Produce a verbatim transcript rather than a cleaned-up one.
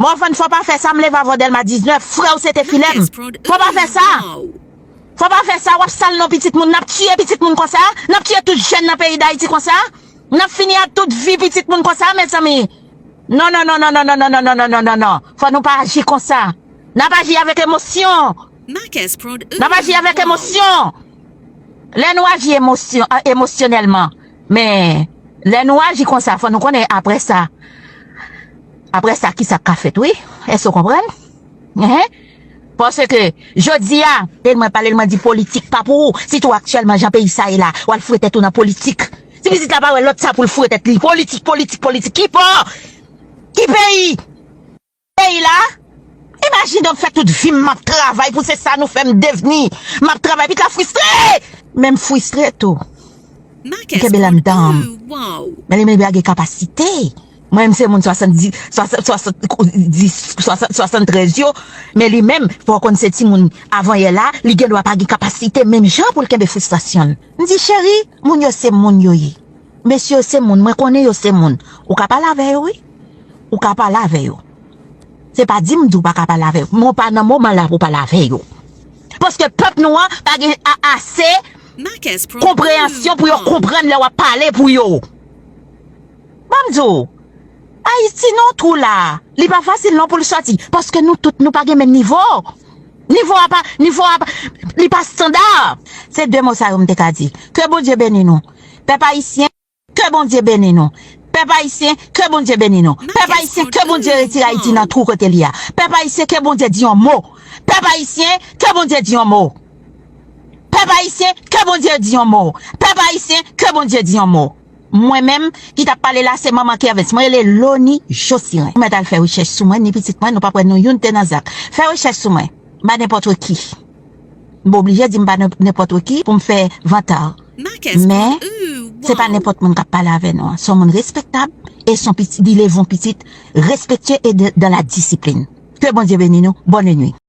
Morvan, fò pa fè sa, m leve avè w Dèlma diznèf, frè w se te filè m. Fò pa fè sa. Fò pa fè sa, w ap sal non pitit moun, n ap tiye pitit moun konsa, n ap tiye tout jèn nan peyi Dayiti konsa, n ap fini ak tout vi pitit moun konsa, mezanmi. Non, non, non, non, non, non, non, non, non, non, non, non, non. Fò nou pa aji konsa. N ap aji avèk emosyon. N ap aji avèk emosyon. Lè nou aji emosyon, a, emosyonèlman, men lè nou aji konsa, fò nou konnen apre sa, apre sa, kisa k ka fèt, wi. Èske w konprann? Enhen. Paske, jodi a, e mwen pale, mwen di politik pa pou ou. Sitou aktyèlman, jan peyi sa ye la, w al foure tèt ou nan politik. Si pitit la pa wè lòt sa pou l foure tèt li, politik, politik, politik. Ki pa? Ki peyi? Peyi la? Imajine w fè tout vi m, m ap travay pou se sa nou fè m devni. M ap travay, pitit la fristre! Men m fristre tou. M kenbe l anndan m. Men li menm li pa gen kapasite. Mwen menm se moun swasanndis, swasanndis, swasanntrèz yo, men li menm, fò w konn se timoun avanyè la, li gen dwa pa gen kapasite menm jan pou l kenbe fristrasyon l. M di, cheri, moun yo se moun yo ye. Mesye yo se moun, mwen konnen yo se moun. Ou ka pale avè yo, wi. Ou ka pale avè yo. Se pa di m di w pa ka pale avè yo, men w pa nan moman la pou pale avè yo. Paske pèp nou an pa gen a-, ase konpreyansyon pou yo konprann lè w ap pale pou yo. Ban m di w, Ayiti nan yon twou la, li pa fasil non pou l sòti, paske nou tout, nou pa gen menm nivo. Nivo a pa, nivo a pa, li pa estanda. Se de mo sa yo m te ka di. Ke Bondye beni nou. Pèp ayisyen, ke Bondye beni nou. Pèp ayisyen, ke Bondye beni nou. Pèp ayisyen, ke Bondye retire Ayiti nan twou kote li a. Pèp ayisyen, ke Bondye di yon mo. Pèp ayisyen, ke Bondye di yon mo. Pèp ayisyen, ke Bondye di yon mo. Pèp ayisyen, ke Bondye di yon mo. Mwen menm ki t ap pale la, se manman Kervens. Mwen rele Loni Josiren. Ou mèt al fè rechèch sou mwen, ni pitit mwen, nou p ap wè nou youn te nan zak. Fè rechèch sou mwen. M pa nenpòt ki. M pa oblije di m pa nen-, nenpòt ki pou m fè vanta. Men, se pa nenpòt moun k ap pale avè nou an. Se yon moun respektab e se yon pitit, li leve yon pitit respektye e de, dans la discipline. Ke Bondye beni nou. Bonne nuit.